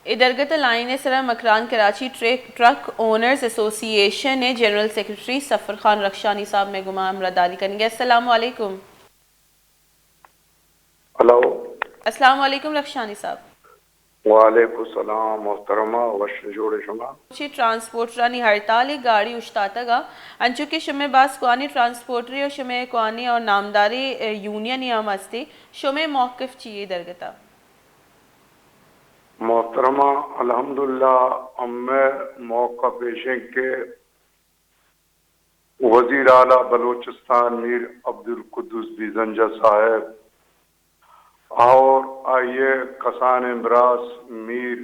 اے درگت ء لائن ء سرا مکران کراچی ٹرک، ٹرک اونرز ایسوسی ایشن ء جنرل سیکرٹری سفر خان رخشانی صاحب مئے گوما ہمراہ داری کنگ ء۔ السلام علیکم۔ ہلو۔ السلام علیکم رخشانی صاحب۔ وعلیکم السلام محترمہ، وش جوڑ شما۔ چی ٹرانسپورٹرانی ہڑتال ء گاڑی اشتاتگ ء، انچو کہ شمئے باز کوانی ٹرانسپورٹری اور شمئے کوانی اور نامداری، اے، یونین ہم ہستی، شمئے موقف چی اے درگتا؟ محترمہ، الحمدللہ، ہمے موقف ایش انت کہ وزیر اعلی بلوچستان میر عبدالقدوس بیزنجہ صاحب اور آئی ء کسانیں براس میر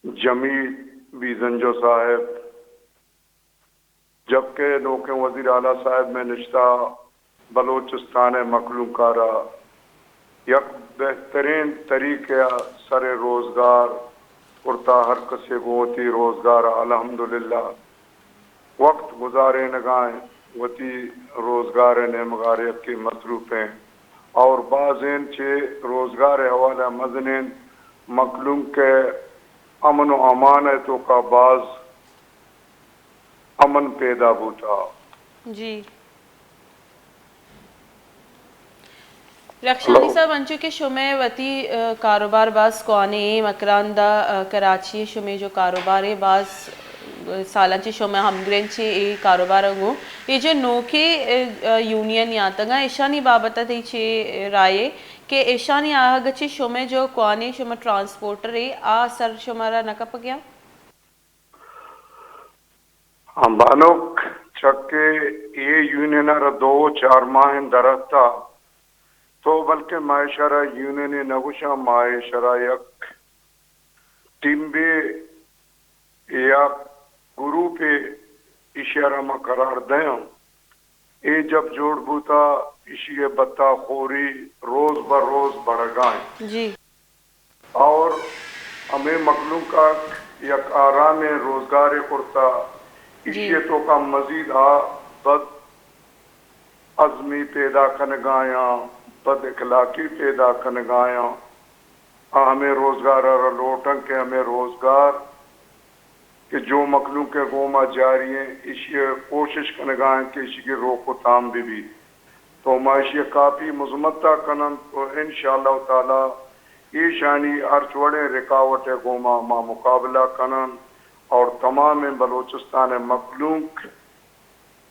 جمیل بیزنجو صاحب، جبکہ نوکیں وزیر اعلی صاحب مئے نشتہ بلوچستان ء مخلوق ء را یک بہترین طریقے ء سر روزگار کرتا، ہر کسے گوں وتی روزگار ء الحمدللہ وقت گزارینگا انت، وتی روزگار ء نیمگا یکے مصروف انت اور باز انت چہ روزگار ء حوالہ مزنیں مخلوق ء امن و امان ء توکا باز امن پیدا بوتا۔ جی۔ رخشانی ہلو۔ صاحب، انچو کہ شمئے وتی، ء، کاروبار باز کوانی مکران دا، ء، کراچی شمئے جو کاروبار ہے باز، ء، سالاں چی شمئے ہمگرین چی اے کاروبار گو۔ اے جو نوکے، ء، ء، یونین یاتگا ایشانی بابت تئی چی رائے کہ ایشانی آہگ چی شمئے جو کوانی شمئے ٹرانسپورٹر ہے آ سر شمارا نہ کپگیا؟ ہاں بانک، چکے اے یونین ء را دو چار ماہ در اتکا، تو بلکہ ما اشارا یونین نہ گوشاں، ما اشارا یک ٹیمبے یا گروپے اشارا ما قرار دیاں۔ اے جب جوڑ بوتا، اشی ء بتا خوری روز بہ روز بڑگا انت۔ جی۔ اور ہمے مخلوق ء یک آرامیں روزگارے کرتا، جی۔ ایشی ء توکا مزید آ بد ازمی پیدا کنگایاں، بد اخلاقی پیدا کنگایاں۔ آ ہمے روزگار ء را لوٹن کہ ہمے روزگار کہ جو مخلوق ء گوما جاری ہیں، ایشی ء کوشش کنگا ہیں کہ ایشی کی روک و تام بہ بیت۔ تو ما ایشی ء کافی مذمت ء کنن تو انشاءاللہ تعالی ایشانی ہرچ وڑیں رکاوٹ ء گوما ما مقابلہ کنن اور تمام بلوچستان ء مخلوق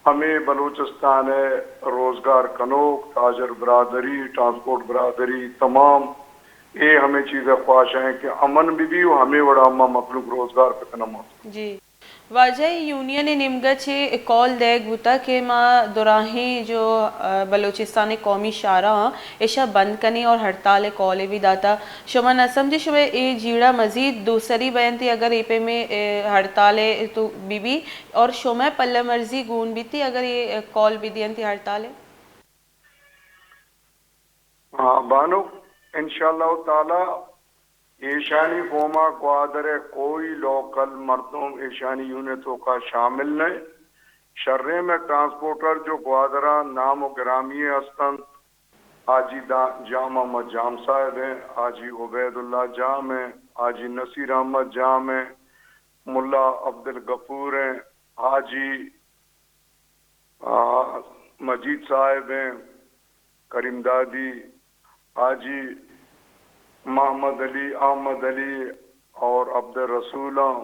ہمے بلوچستان ء روزگار کنوک، تاجر برادری، ٹرانسپورٹ برادری، تمام اے ہمے چیز ء خواہش ہیں کہ امن بہ بی و ہمے وڑا ما مخلوق روزگار بہ کناں۔ جی۔ واجہ، یونین ء نیمگا چہ کال دیگ بوتا کہ ما دراہیں جو، ء، بلوچستان ء قومی شاہراہ آں، ایشا بند کنیں اور ہڑتال ء کال ء بھی داتا۔ شما نہ سمجھے شمئے اے جیڑہ مزید دوسری بینتی اگر اے پیمیں، ء، ہڑتال ء تو بہ بی؟ اور شمئے پلہ مرزی گون بیتی اگر اے کال بدینتی ہڑتال ء؟ ہاں بانک، انشاءاللہ تعالی ایشانی گوما گوادر ء کوئی لوکل مردم ایشانی یونین توکا شامل نہ۔ شریں مئے ٹرانسپورٹر جو گوادر ء نام و گرامی ہستنت، حاجی دا-، جام احمد جام صاحب ہیں، حاجی عبید اللہ جام ہیں، حاجی نصیر احمد جام ہیں، ملا عبدالغفور ہیں، حاجی، آ، مجید صاحب ہیں، کریم دادی، حاجی محمد علی، احمد علی اور عبد الرسول ہیں۔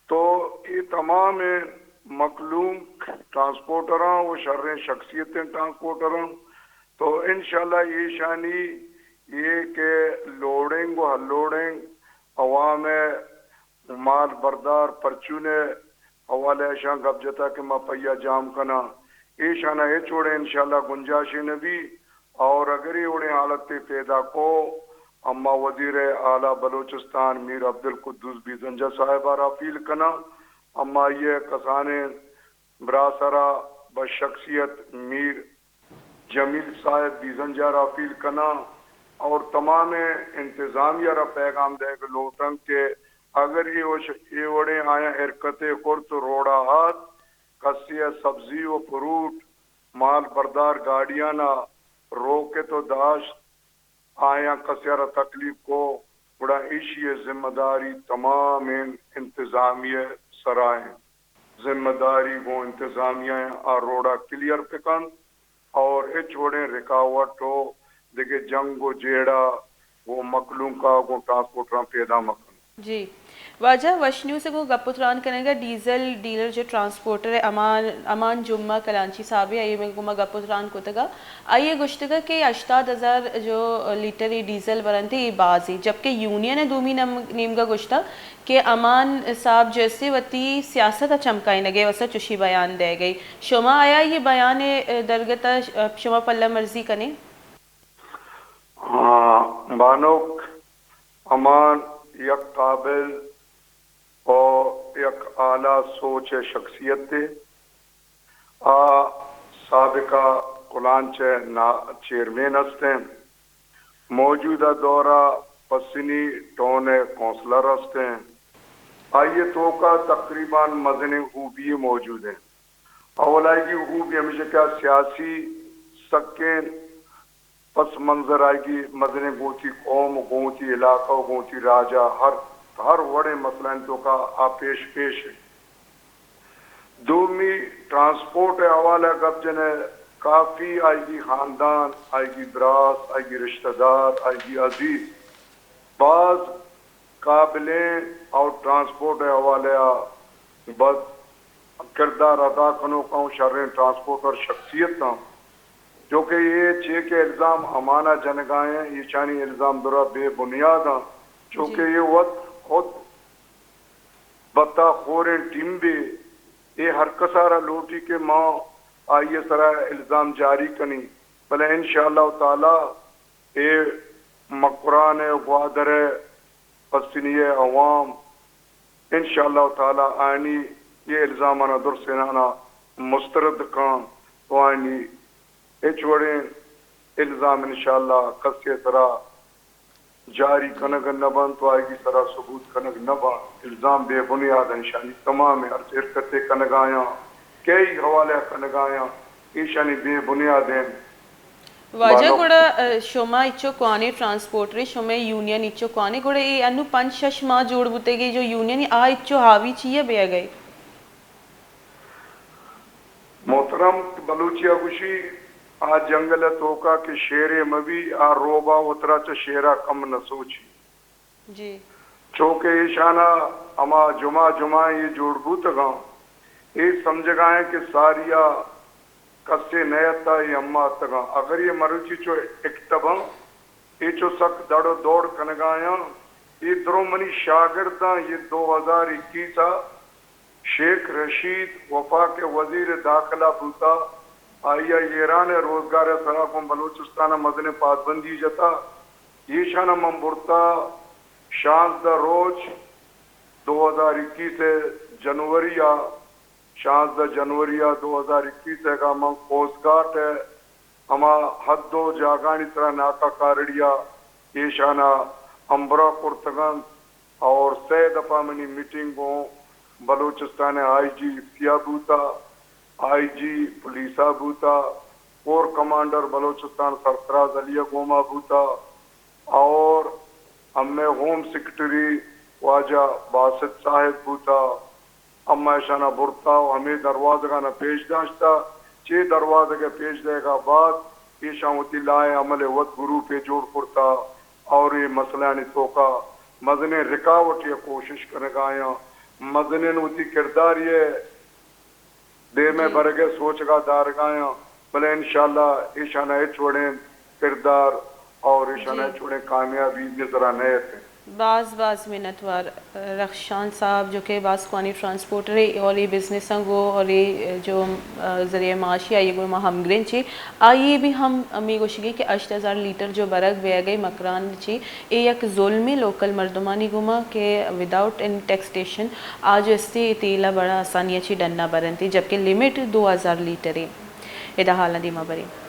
تو اے تمام مخلوق ٹرانسپورٹراں و شریں شخصیتیں ٹرانسپورٹراں۔ تو انشاءاللہ ایشانی اے کہ لوڈنگ و انلوڈنگ عوام ء مال بردار پرچون ء حوالہ اشاں گپ جتا کہ ما پیا جام کناں، ایشاناں ہچ وڑیں انشاءاللہ گنجائشے نہ بی۔ اور اگر اے وڑیں حالتے پیدا کو، اما وزیر اعلی بلوچستان میر عبدالقدوس بیزنجہ صاحب ء را اپیل کناں، اما آئی ء کسانیں براسرا بشخصیت میر جمیل صاحب بیزنجہ را اپیل کناں اور تمام انتظامیہ را پیغام دئیگ لوٹاں کہ اگر اے وش-، اے وڑیں آیاں حرکتے کرت و روڈا آت، کسے ء سبزی و فروٹ مال بردار گاڑیانا روکت و داشت، آیاں کسے ء را تکلیف کو، گڑا ایشی ءِ ذمہ داری تمامیں انتظامیہ ءِ سرا ایں۔ ذمہ داری گوں انتظامیہ ایں آ روڈ ءَ کلیئر بہ کنت اور ہچ وڑیں رکاوٹ و دگہ جنگ و جیڑہ گوں مخلوق ءَ گوں ٹرانسپورٹراں پیدا مہ کنت۔ جی واجہ، وش نیوز ءَ گوں گپ و تران کنگ ءَ، ڈیزل ڈیلر جو ٹرانسپورٹر ءِ امان، امان جمعہ کلانچی صاحب ءَ آئی ءَ مئے گوما گپ و تران کتگ ءَ آئی ءَ گوشتگ کہ ہشتاد ہزار جو لیٹر ڈیزل برنت اے باز ایں، جبکہ یونین ءِ دومی نم-، نیمگ ءَ گوشتگ کہ امان صاحب جو استے وتی سیاست ءِ چمکائینگ ءِ واستہ چوشی بیان دئیگ ءَ۔ شما آیا اے بیان ءِ درگت ءَ شما پلہ مرزی کنے؟ ہاں، بانک امان یک قابل و یک اعلیٰ سوچ ءِ شخصیتے۔ آ سابقہ کلانچ ءِ نا-، چیئرمین است انت۔ موجودہ دور ءَ پسنی ٹاؤن ءِ کونسلر است انت۔ آئی ءِ توکا تقریباً مزنیں خوبی موجود انت۔ اول آئی ءِ خوبی ہمیش کہ آ سیاسی سکیں پس منظر، آئی ءِ مزنیں گوں وتی قوم، گوں وتی علاقہ و گوں وتی راج ءَ ہر، ہر وڑیں مسئلہ انت توکا آ پیش پیش انت۔ دومی ٹرانسپورٹ ءِ حوالہ ءَ گپ جنئے، کافی آئی ءِ خاندان، آئی ءِ براس، آئی ءِ رشتہ دار، آئی ءِ عزیز باز قابلیں اور ٹرانسپورٹ ءِ حوالہ ءَ بد کردار ادا کنوکاں و شریں ٹرانسپورٹر شخصیتاں، چونکہ اے چے کہ الزام امانا جنگا ایں، ایشانی الزام درا بے بنیاد آں، چونکہ اے وت خود بتا خوریں ٹیمبے، اے ہر کسارا لوٹی کہ ما آئی ءِ سرا الزام جاری کنیں، بلے انشاءاللہ تعالی اے مکران ءِ گوادر ءِ پسنی ءِ عوام انشاءاللہ تعالی آیانی اے الزامانا درسینانا مسترد کن و آیانی ہچ وڑیں الزام انشاءاللہ کسے ءِ سرا جاری کنگ نہ بنت و آئی ءِ سرا ثبوت کنگ نہ بنت۔ الزام بے بنیاد انت، ایشانی تمامیں ہرچ حرکتے کنگایاں، کئی حوالہ کنگایاں، ایشانی بے بنیاد انت۔ واجہ بانک۔ گڑا، ء، شما اچو کوانی ٹرانسپورٹر، شمئے یونین اچو کوانی، گڑا اے انو پنچ شش ماہ جوڑ بوتگی جو یونین آ اچو حاوی چیئے بیگئے؟ محترم، بلوچی ءَ گوشی، آ جنگل ءِ توکا کہ شیرے مبی، آ روبا وترا چہ شیرا کم نہ سوچی۔ جی۔ چونکہ ایشانا ہما جمعہ جمعہ اے جوڑ بوتگاں، اے سمجھگا ایں کہ ساریا کسے نہ اتہ، اے ہما اتگاں۔ اگر اے مروچی چو اکتباں، اے چو سک دڑ و دوڑ کنگایاں۔ اے درو منی شاگرداں، اے دو ہزار اکیس ءَ شیخ رشید وفاق ءِ وزیر داخلہ بوتا، آئی ءَ ایران ءِ روزگار ءِ سرا گوں بلوچستان ءَ مزنیں پادبندی جتا۔ ایشان ءَ من برتا شانزدہ روچ دو ہزار اکیس ءِ جنوری ءَ، شانزدہ جنوری ءَ دو ہزار اکیس ءَ من کوسٹ گارڈ ءِ ہما حد و جاگہانی سرا ناکہ کارڑی ءَ ایشان ءَ ہمبراہ کرتگ انت اور سئے دفعہ منی میٹنگ گوں بلوچستان ءِ آئی جی ایف سی ءَ بوتا، آئی جی پولیس ءَ بوتا، کور کمانڈر بلوچستان سرفراز علی ءَ گوما بوتا اور ہمے ہوم سیکرٹری واجہ باسط صاحب بوتا۔ اما ایشانا برتا و ہمے دروازگانا پیش داشتا۔ چے دروازگ ءِ پیش دئیگا بعد ایشاں وتی لائحہ عمل ءِ وت گروپے جوڑ کرتا اور اے مسئلہانی توکا مزنیں رکاوٹے ءِ کوشش کنگایاں، مزنیں وتی کردارے ءِ دیم ءَ جی۔ برگ ءِ سوچگا دارگایاں، بلے انشاءاللہ ایشانا ہچ وڑیں کردار اور ایشانا جی۔ ہچ وڑیں کامیابی نظرا نہ ایت۔ باز باز منتوار رخشان صاحب، جو کہ باز کوانی ٹرانسپورٹر ہے اور یہ بزنس گو اور یہ جو، آ، ذریعہ معاشی آئی گو ما ہمگرنچ ہے، آئی بھی ہم ہمیں گوشگی کہ ہشت ہزار لیٹر جو برگ بیگ ءَ مکران چی، اے یک ظلمے لوکل مردمانی گوما کہ وداؤٹ ان ٹیکسیشن آ جو استے اے تیل ءَ بڑا آسانی ءَ چی ڈن ءَ برنتی، جبکہ لمٹ دو ہزار لیٹر ہے۔ ادا حالاں دیما بریں۔